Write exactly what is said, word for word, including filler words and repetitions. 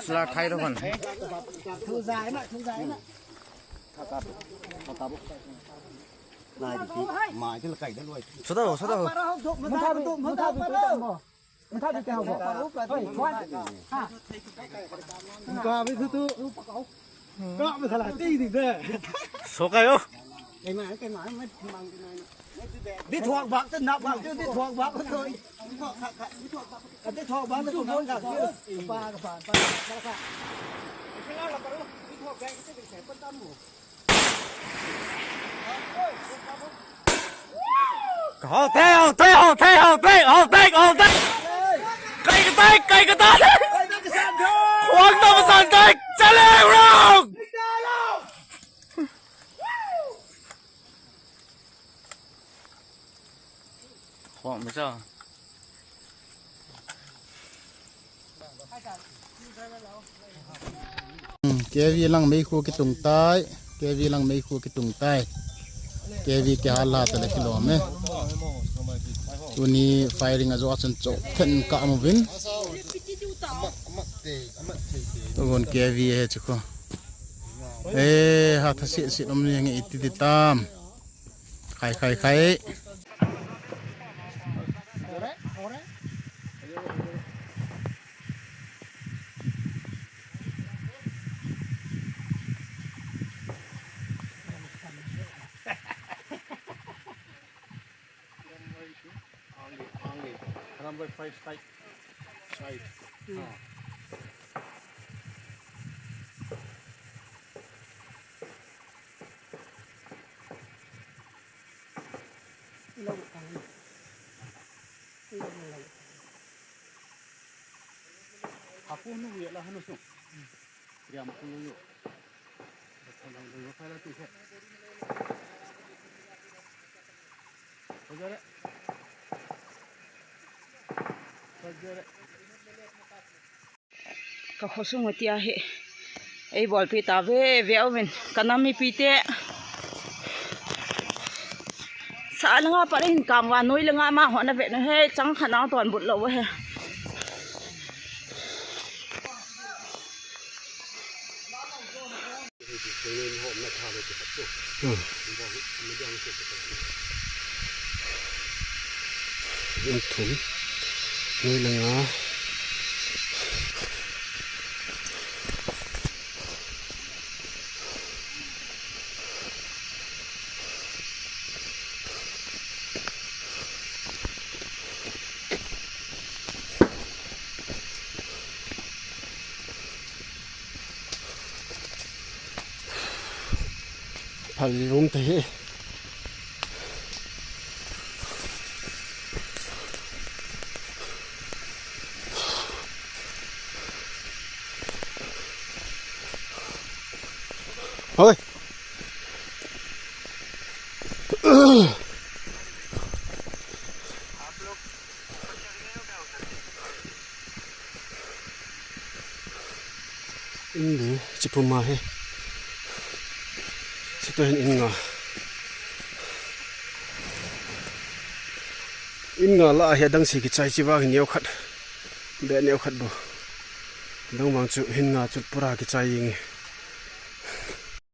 Sula thai ro hon. Suda ho, suda ho. Soka yo. Di thuak bak te, nap bak te, di thuak bak te. Di thuak bak te, nap bak te. Hau te, hau te, hau te, hau te, hau te, hau te. Kai ka tai, kai ka tai. Khuang ta masan tai. Chale, wrong. Khuang ma cha. Hmm, K V lang meikhu kitung tai. K V lang meikhu kitung tai. K V kihal la ta le kilom e. Tuni firing ajo a chun cho then ka mu vin. Tun K V he chu ko. Eh, ha tha si si nom ni nge iti ti tam. Khai, khai, khai. Number five strike. Strike. Ah. Apo nu ye la hanu su. Riam ku yo. Apo nu yo pala tu he. Fajare. Fajare. Ka khosung u tia hi ei bolpi ta ve ve uvin ka nam mipi te. Sa langa pat hin kam va noi langa ma hon a ve nu he chang khat na ton but lou he. Hmm. In thum. Noi le nga. Phal rum te hi. Oi. In li, chi puma hi. Chuti hin in nga. In nga lah a hi adang si kichai chi vang hin neo khat. Be neo khat bou. Adang vang chu hin nga chu pura kichai jeng e.